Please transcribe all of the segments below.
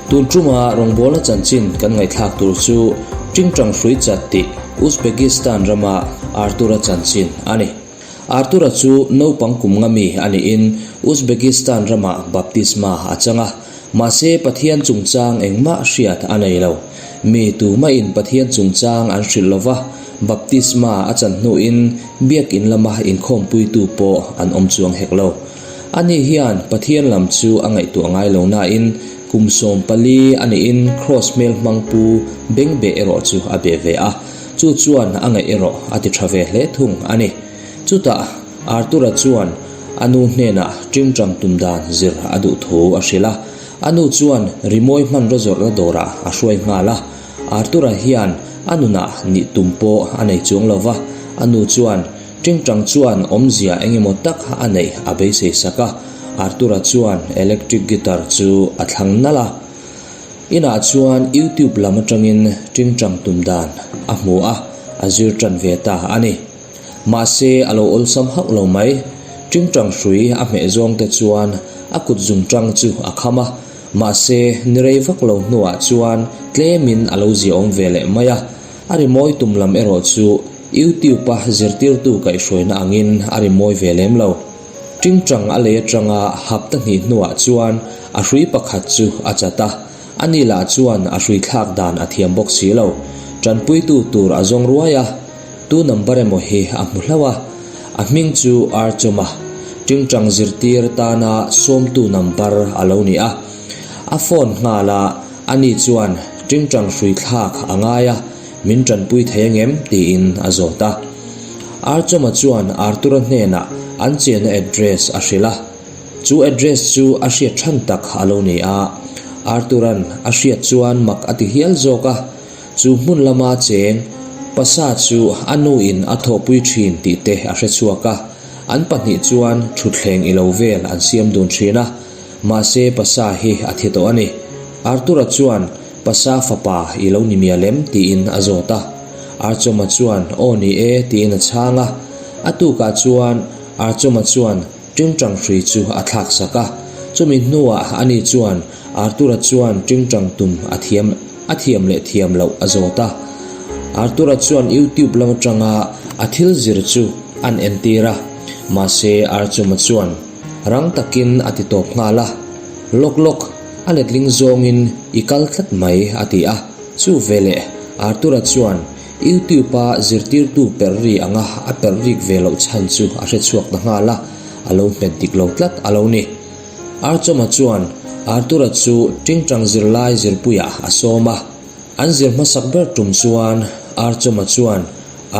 Tun tuma rawngbawlna chanchin kan ngaihthlak tur chu Tingtang hrui chat tih Uzbekistan rama Artur-a chanchin a ni. Artur-a chu naupang kum nga mi a niin Uzbekistan ramah baptisma a chang a, mahse Pathian chungchang engmah hriat a nei lo. Mi tumahin Pathian chungchang an hrilh lo va, baptisma a chan hnuin biakin lama inkhawmpuitu pawh an awm chuang hek lo. Ani hian Pathian lam chu a ngaihtuah ngai lo nain kum 14 a niin Kraws hmel hmang pu Bengbeh erawh chu a beh ve a, chu chuan a ngaih erawh a ti tha ve hle thung a ni. Chutah Arthur-a chuan a nu hnenah tingtang tum dan zir a duh thu a hrilh a, a nu chuan rimawi hmanraw zawrhna dawrah a hruai nghal a. Arthur-a hian a nunah nih tum pawh a nei chuang lo va, a nu chuan Tingtang chuan awmzia engemaw tak a neih a beisei sak a, Arthur-a chuan electric guitar chu a thlang nalh a. Inah chuan YouTube lam atangin tingtang tum dan a hmu a, a zir tan ve ta a ni. Mahse a lo awlsam hauh lo mai. Tingtang hrui a hmeh zawng te chuan a kut zungtang chu a kham a, mahse ni rei vak lo hnuah chuan tlemin a lo ziaawm ve leh mai a. A rimawi tum lam erawh chu YouTube-a zirtirtu kaihhruaina angin a rimawi ve lem lo. Tingtang a lei atanga hapta hnih hnuah chuan a hrui pakhat chu a chat a, ani lah chuan a hrui thlak dan a thiam bawk si lo. Tanpuitu tur a zawng ruai a, tu number emaw hi a hmu hlauh a, a hming chu Archoma, tingtang zirtir tana sawmtu number a lo ni a. A phone nghal a, ani chuan tingtang hrui thlak a ngai a, Min tanpui thei angem? tiin a zawt a. Archoma chuan Arthur-a hnenah an chenna address a hrilh a. Chu address chu a hriat than tak a lo ni a. Arthur-a'n a hriat chuan mak a ti hial zawk a. Chu hmun lama cheng pasa chu a nuin a thawhpui thin tih te a hre chhuak a. An pahnih chuan thutthleng i lo vel an siam dun thin a. Mahse pasa hi a thi tawh a ni. Arthur-a chuan Pasa fapa i lo ni mial em? tiin a zawt a. Archoma chuan, Aw ni e, tiin a chhang a. A tukah chuan Archoma chuan tingtang hrui chu a thlak sak a. Chumi hnuah ani chuan Arthur-a chuan tingtang tum a thiam a thiam leh thiam loh a zawt a. Arthur-a chuan YouTube lam atanga a thil zir chu an entir a. Mahse Archoma chuan rang takin a ti tawp nghal a. Lawk lawk, a letling zawngin i kal tlat mai, a ti a. Chu veleh Arthur-a chuan YouTube-a zirtirtu perh ri anga a perh rik ve loh chhan chu a hre chhuak ta nghal a, a lo hmet dik lo tlat a lo ni. Archoma chuan Arthur-a chu tingtang zirlai zirpuiah a sawm a. An zir hmasak ber tum chuan Archoma chuan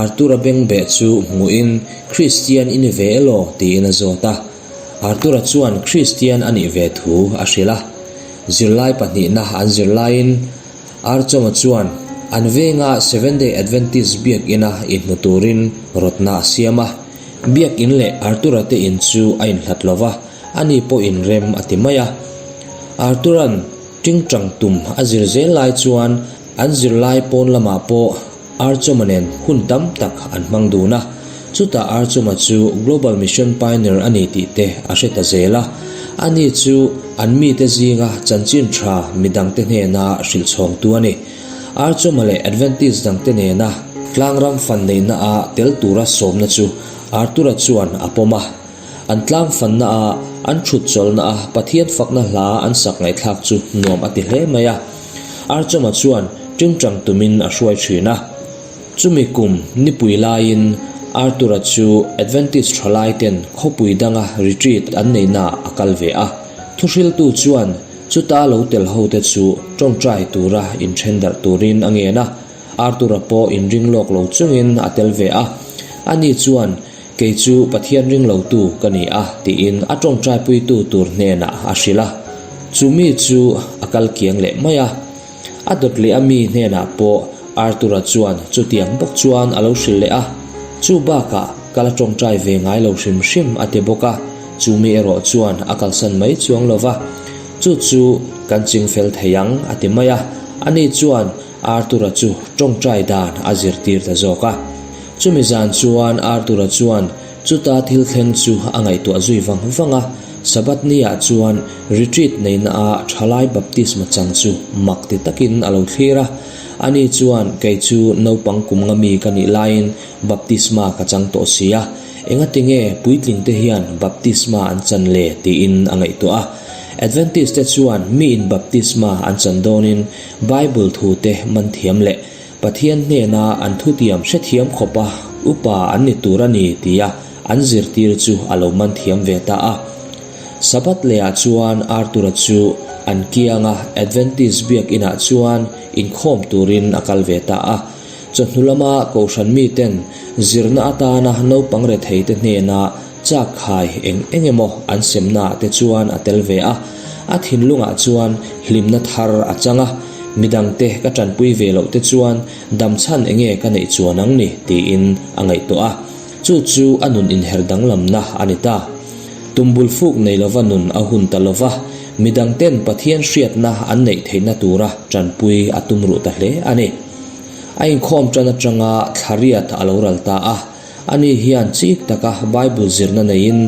Arthur-a bengbeh chu hmuhin Kristian i ni ve elaw? tiin a zawt a. Arthur-a chuan Kristian a nih ve thu a hrilh a. Zirlai pahnihna an zir laiin Archoma chuan an venga Seventh-day Adventist biakina inhmu turin rawtna a siam a. Biakin leh Arthur-a te in chu a inhlat lo va, ani pawhin rem a ti mai a. Arthur-a'n tingtang tum a zir zel lai chuan an zirlai pawn lamah pawh Archoma nen hun tam tak an hmang dun a, chutah Archoma chu Global Mission Pioneer a ni tih te a hre ta zel a. Ani chu an mite zinga chanchin tha midangte hnena hrilh chhawngtu a ni. Archoma leh Adventist dangte nena tlangram fan neihna a tel tura sawmna chu Arthur-a chuan a pawm a. An tlang fanna a, an thut chawlhna a Pathian fakna hla an sak ngaihthlak chu nuam a ti hle mai a. Archoma chuan tingtang tumin a hruai thin a. Chumi kum nipui laiin Arthur-a chu Adventist thalai ten khawpui danga retreat an neihnaah a kal ve a. Thuhriltu chuan chuta lo tel hote chu tawngtai tura inthen darh turin a ngen a. Arthur-a pawh inring lawk lo chungin a tel ve a. Ani chuan Kei chu Pathian ringlotu ka ni a, tiin a tawngtaipuitu tur hnenah a hrilh a. Chu mi chu a kal kiang leh mai a. A dawt leh a mi hnenah pawh Arthur-a chuan chutiang bawk chuan a lo hrilh leh a. Chu bakah ka la tawngtai ve ngai lo hrim hrim a ti bawk a. Chu mi erawh chuan a kalsan mai chuang lo va. Chu chu kan ching fel thei ang a ti mai a. Ani chuan Arthur-a chu tawngtai dan a zirtir ta zawk a. Chumi zan chuan Arthur-a chuan chuta thil thleng chu a ngaihtuah zui vang vang a. Sabbath ni-ah chuan retreat neihna-ah thalai baptisma chang chu mak ti takin a lo thlir a. Ani chuan, Kei chu naupang kum nga mi ka nih laiin baptisma ka chang tawh si a, engatinge puitling te hian baptisma an chan le? tiin a ngaihtuah a. Adventist te chuan miin baptisma an chan dawnin Bible thu te man thiam leh Pathian hnena an thutiam hrethiam khawpa upa an ni tur a ni tia an zirtir chu a lo man thiam ve ta a. Sabbath lehah chuan Arthur-a chu an kianga Adventist biakinah chuan inkhawm turin a kal ve ta a. Chawhnu lama Kohhran miten zirna atana naupang retheite hnena chak khai eng eng emaw an semnaah te chuan a tel ve a. A thinlungah chuan hlimna thar a chang a, midangte ka tanpui ve loh te chuan damchhan enge ka neih chuan ang ni tiin a ngaihtuah a. Chu chu a nun inher danglamna a ni ta. Tumbul fuk nei lova nun a hun ta lova, midangten Pathian hriatna an neih theihna tura tanpui a tum ruh ta hle a ni. A inkhawm tan atanga thlariat a lo ral ta a, ani hian chik taka Bible zirna neiin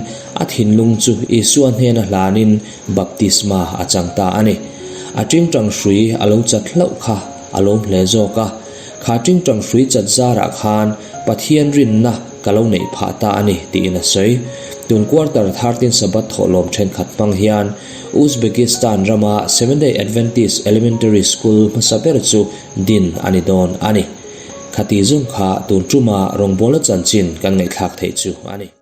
a thinlung chu Isua hnena hlanin baptisma a chang ta a ni. A tingtang hrui a lo chat hlauh kha a lawm hle zawk a, Kha tingtang hrui chat zarah khan Pathian rinna ka lo neih phah ta a ni tiin a sawi. Tun quarter 13 Sabbath thawhlawm thenkhat hmang hian Uzbekistan rama Seventh-day Adventist Elementary School hmasa ber chu din a ni dawn a ni. Khati zung kha tun tuma rawngbawlna chanchin kan ngaihthlak theih chu a ni.